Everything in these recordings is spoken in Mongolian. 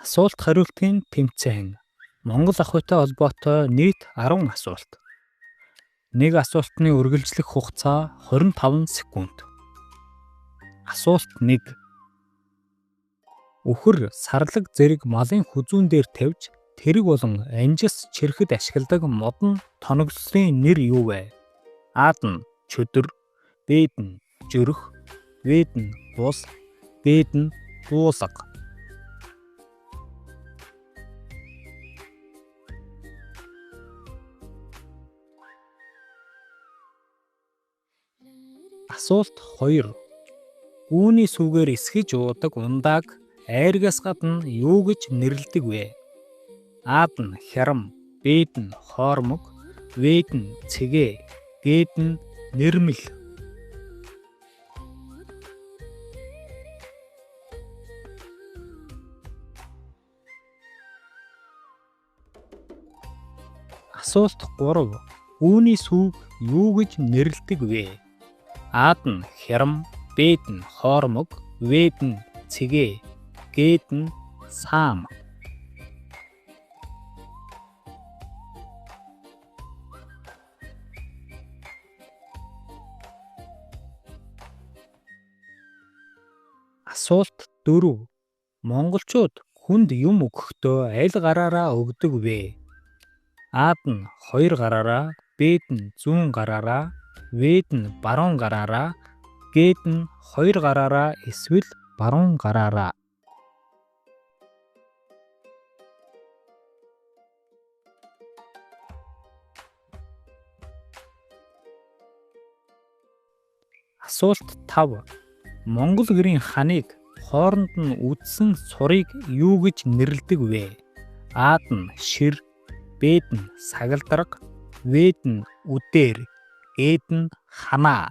Асуулт хариултын тэмцээн. Монгол ахуйтай холбоотой нийт 10 асуулт. Нэг асуултны үргэлжлэх хугацаа 25 секунд. Асуулт 1. Үхэр, сарлаг зэрэг малын хүзүүн дээр тавьж тэрэг болон анжис чирхэд ашигладаг модон тоноглолын нэр юу вэ? А нь чөдөр, Б нь жөрөх, В нь бул, Д нь буулга. Асуулт 2. Гүүний сүгээр эсгэж уудаг ундааг айргаас гадна юу гэж нэрлэдэг вэ? А нь хярам, Б нь хоормог, В нь цэгээ, Г нь нэрмэл. Асуулт 3. Үүний сүг юу гэж нэрлэдэг вэ? А нь хярам, Б нь хоормог, В нь цэгээ, Г нь саам. Асуулт 4. Монголчууд хүнд юм өгөхдөө аль гараараа өгдөг вэ? А нь хоёр гараараа, Б нь зүүн гараараа, В нь баруун гараараа, Г нь хоёр гараараа эсвэл баруун гараараа. Асуулт 5. Монгол гэрийн ханыг хооронд нь үдсэн сурыг юу гэж нэрлэдэг вэ? А нь шир, Б нь сагалдраг, В нь үдээр, Г нь ханаа.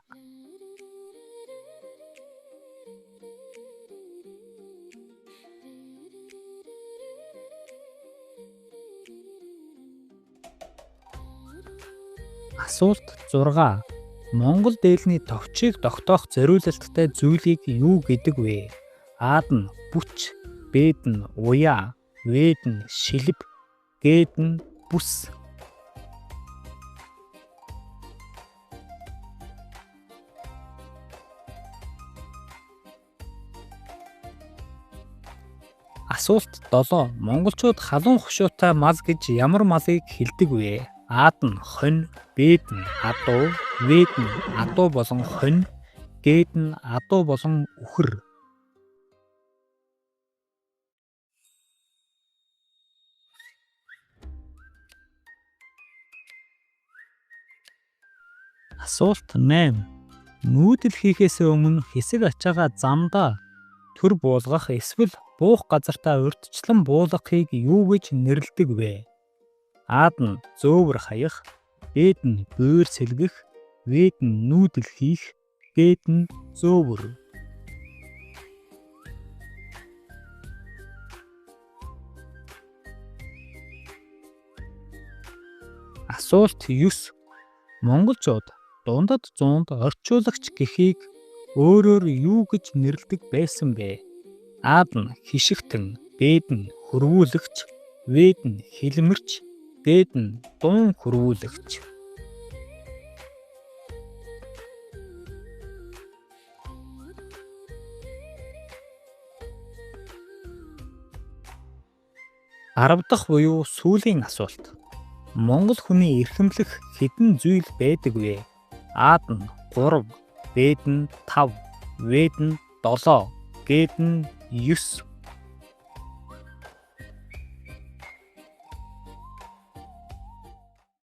Асуулт 6. Монгол дээлний товчийг тогтоох зориулалттай зүйлийг юу гэдэг вэ? А нь бүч, Б нь уяа, В нь шилб, Г нь бүс. Асуулт 7. Монголчууд халуун хошуутай мал гэж ямар малыг хэлдэг вэ? А нь хонь, Б нь адуу, В нь адуу болон хонь, Г нь адуу болон үхэр. Асуулт 8. Нүүдэл хийхээс өмнө хэсэг ачаагаа замдаа төр буулгах эсвэл буух газартаа урьдчилан буулгахыг юу гэж нэрлэдэг вэ? А нь зөөвөр хаях, Б нь буур сэлгэх, В нь нүүдэл хийх, Г нь зөөвөр. Асуулт 9. Монголчууд дундад зуунд орчуулагч гэхийг өөрөөр юу гэж нэрлэдэг байсан бэ? А нь хишигтэн, Б нь хөрвүүлэгч, В нь хилмэрч, Д нь дуун хөрвүүлэгч. Арав дахь буюу сүүлийн асуулт. Монгол хүний эрхэмлэх хэдэн зүйл байдаг вэ? А нь 3, Б нь 5, В нь 7, Г нь 9.